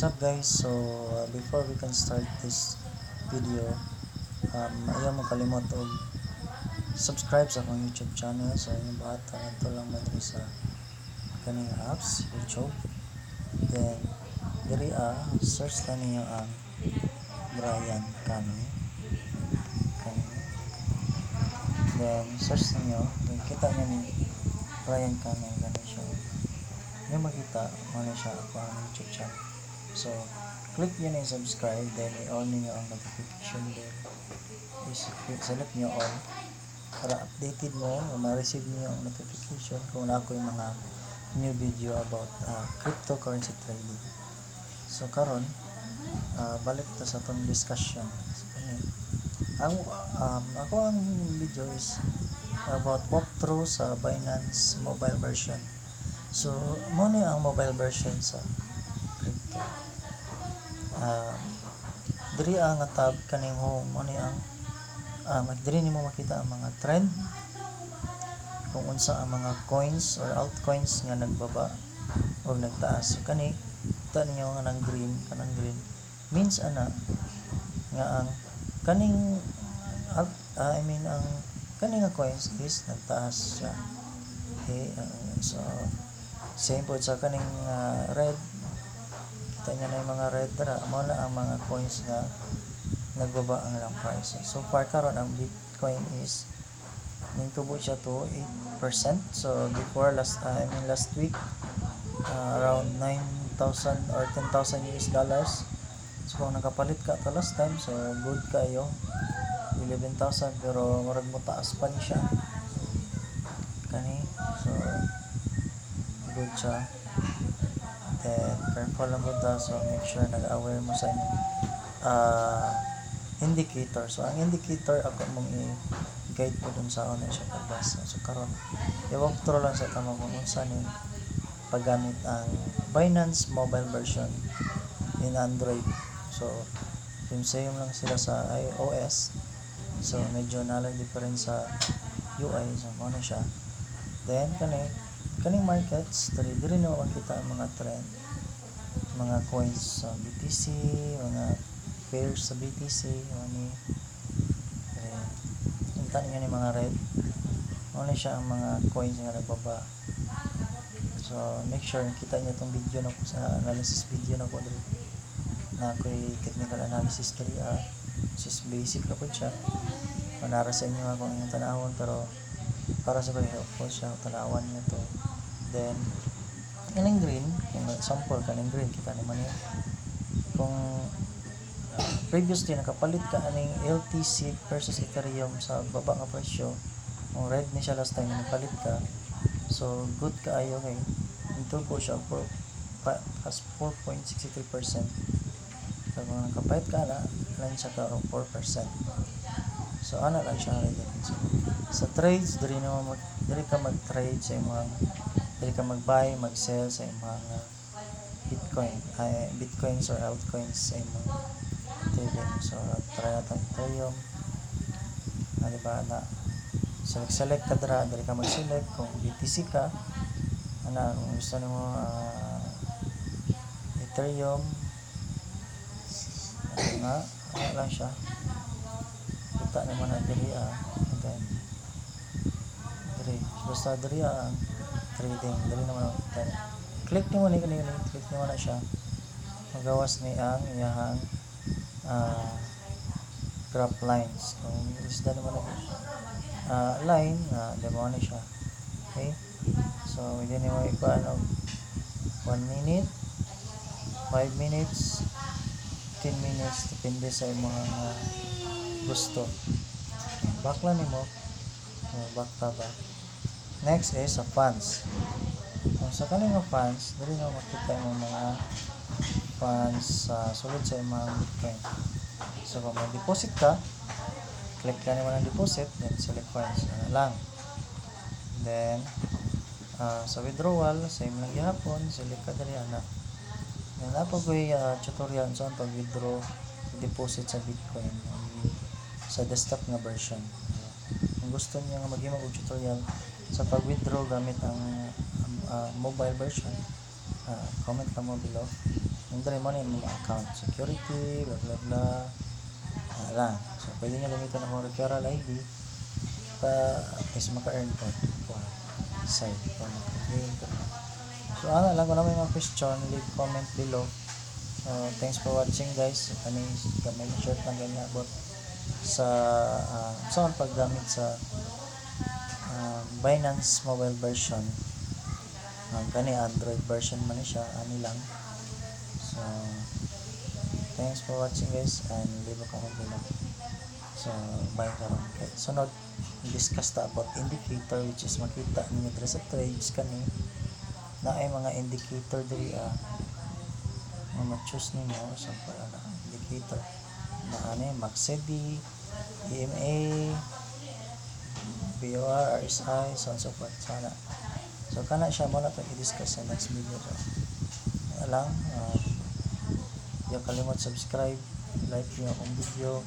What's up, guys? So before we can start this video, ayaw mo kalimot og subscribe sa akong YouTube channel. So inyong buhaton, adto lang mo diri sa kaning apps, YouTube. Then diri ah, search lang ninyo ang Brian Kani. Kani. Then search ninyo, then kita niyo ni Brian Kani, gani siya. Yung makita mo na siya ako ang YouTube channel. So, click nyo na yung subscribe, then i-on ninyo ang notification bell. I-select nyo all para updated mo o ma-receive niyo ang notification kung naa koy mga new video about cryptocurrency trading. So, karon balik ta sa atong discussion. So, kani, ang ako ang video is about walkthrough sa Binance mobile version. So, mao ni ang mobile version sa crypto. Diri ang nga tab, kaning home, mao ni ang diri nimo makita ang mga trend kung unsa ang mga coins or altcoins nga nagbaba o nagtaas. So kani, kita ninyo nga nang green, kanang green means ana nga ang kaning alt, I mean, ang kaning nga coins is nagtaas siya. Okay, so same po sa kaning red. Kita niyo na yung mga red dara, mao na ang mga coins nga nagbaba ang ilang price. So far karon, ang Bitcoin is ningtubo siya to 8%. So before last, I mean, last week, around 9,000 or 10,000 US dollars. So kung nakapalit ka to last time, so good kayo, 11,000, pero murag mo taas pa ni siya kani. So good siya. Then careful lang po ta. So make sure nag-aware mo sa inyong indicator. So ang indicator, ako mong i-guide po dun sa ano siya pagbasa. So karon, i-walk through lang sa tama kung unsa ni paggamit ang Binance mobile version in Android. So same same lang sila sa iOS. So medyo nalang difference sa UI. So mao na siya. Then kani, kaning markets diri, diri na makita ang mga trend, mga coins sa BTC, mga pairs sa BTC, mga ni. Then kita ninyo ni mga red, mao na siya ang mga coins nga nagbaba. So make sure kita niyo tong video na ko sa analysis video na ko diri na ako'y technical analysis diri ah. Just basic ra pud siya. Manara sa inyo akong inyong tanawon, pero para sa koy helpful siya tanawan niyo to. Then kaning green, kung example kaning green, kita naman niyo kung previously nakapalit ka aning LTC versus Ethereum sa baba nga presyo. Kung red ni siya last time nakapalit ka, so good kaayo kay nitubo siya for plus 4.63%. So kung nakapalit ka na lang siya ka 4%. So ana lang siya. So, sa trades diri na mag diri ka mag-trade sa imong, diri ka mag-buy, mag-sell sa imong Bitcoin, ay, Bitcoins or altcoins sa imong trading. So try natin Ethereum. Ah, di ba na? So select ka dira, diri ka mag-select kung BTC ka ana, kung gusto nimo Ethereum, ano nga, ano lang siya, kita nimo na diri ah. And then diri, basta diri ah, ang trading diri naman makita. Click nimo ni kani, click nimo na siya, magawas ni ang iyahang graph lines. Kung isda naman na line na uh, mo na siya. Okay, so hindi nimo ikuan og 1 minute, 5 minutes, 10 minutes, depende sa imong gusto. Back lang nimo, back ta ba. Next is sa funds. Kung sa kaning nga funds, diri na makita imong mga funds sa sulod sa imong Bitcoin. So kung mag-deposit ka, click lang nimo ng deposit, then select funds na lang. Then sa withdrawal, same lang gihapon, select ka diri ana. Then naa koy tutorial sa pag-withdraw, deposit sa Bitcoin sa desktop nga version. Kung gusto niyo nga maghimo og tutorial sa pag-withdraw gamit ang mobile version, comment lang mo below. Yung dali mo na yung mga account security, blah blah blah. Ano lang. So, pwede nyo gamitin akong referral ID pa is maka-earn po po side pa maka-gain po. So, ano lang, kung na may mga question, leave comment below. So, thanks for watching, guys. Kani gamay na short lang ganyan about sa ang paggamit sa Binance mobile version. Kani Android version man ni siya, ani lang. So, thanks for watching, guys, and leave a comment below. So, bye karon. Okay. Sunod, discuss ta about indicator, which is makita ninyo diri sa trades kani na ay mga indicator diri nga ma-choose ninyo sa para na indicator na ano yung MACD, EMA, VOR, RSI, so on and so forth. Sana. So, kana siya mo na ito i-discuss sa next video. So, ano lang, yung kalimot subscribe, like yung akong video,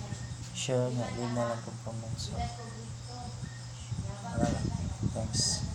share nga, leave na lang kung comment. So, ano lang. Thanks.